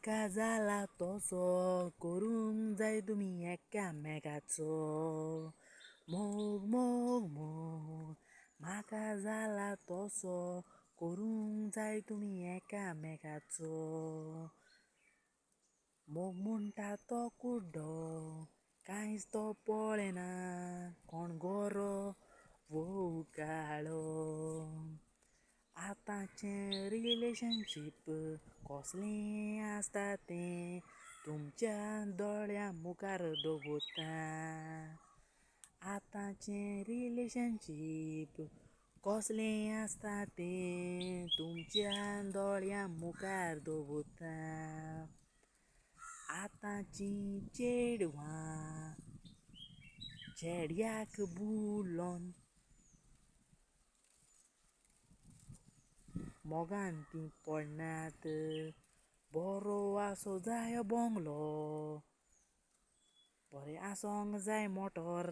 म्हाका जाला तसो करूंक जाय तुमी एकामेकाचो. मोग मोग मोग म्हाका जाला तसो करूंक जाय तुमी एकामेकाचो. मोग म्हणटा तो कुड्डो, कांयच तो पळयना, कोण गोरो वो काळो. आतांचें रिलेशनशीप कसलें आसता तें तुमच्या दोळ्यां मुखार दवरता. आतांचें रिलेशनशीप कसलें आसता तें तुमच्या दोळ्यां मुखार दवरता. आतांचीं चेडवां चेड्याक भुलोन मोगान तीं पडनात. बरो आसूं जाय बंगलो, बरें आसूंक जाय मोटोर,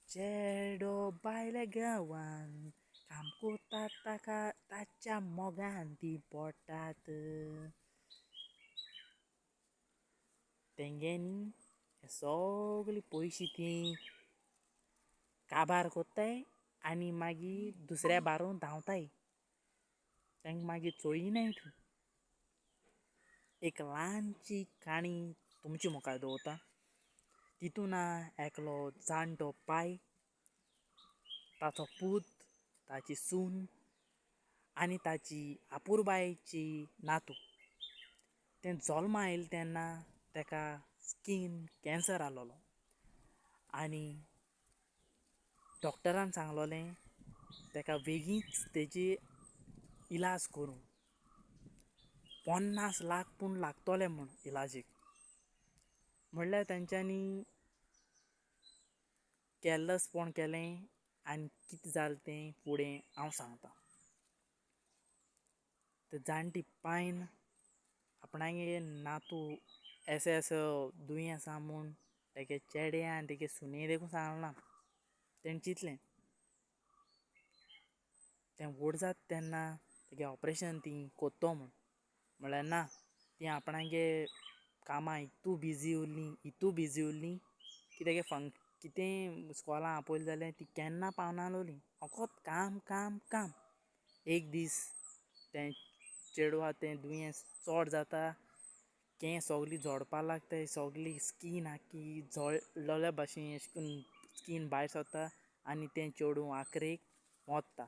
चेडो बायल्या गांवान काम कोता ताका ताच्या मोगान तीं पडटात. तेंगे न्ही सगले पयशे तीं काबार कोत्ताय आनी मागीर दुसऱ्या बारून धांवताय. तांकां मागीर चोयनाय तूं. एक ल्हानशी काणी तुमचे मुखार दवरता. तितून एकलो जाणटो पाय, ताचो पूत, ताची सून आनी ताची आपुरबायची नातू. तें जल्मा आयलें तेन्ना ताका स्कीन कॅन्सर आसलेलो आनी डॉक्टरान सांगलोलें ताका बेगीनच तेजी इलाज करूंक. 50 लाख पूण लागतले म्हूण इलाजीक. म्हणल्यार तेंच्यांनी कॅरलसपण केलें आनी कितें जालें तें फुडें हांव सांगतां. ते जाणटी पायन आपणागे नातू एसो एसो दुयेंस आसा म्हूण तेगे चेडे आनी तेगे सुने देखून सांगलें ना. तेणें चिंतलें तें व्हड जाता तेन्ना तेगे ऑपरेशन ती कोत्तो म्हूण. म्हणल्यार ना, ती आपणागे कामां इतू बिजी उरलीं, इतू बिजी उरलीं की तेगे कितेंय इस्कोला आपयलें जाल्यार ती केन्ना पावनासलोली. फकत काम काम काम. एक दीस तें चेडवा तें दुयेंस चड जाता, केंस सगली झडपा लागताय, सगली स्कीन आख्खी जळलेल्या भाशेन अशें करून स्कीन भायर सरता आनी तें चेडूं आखरेक मरता.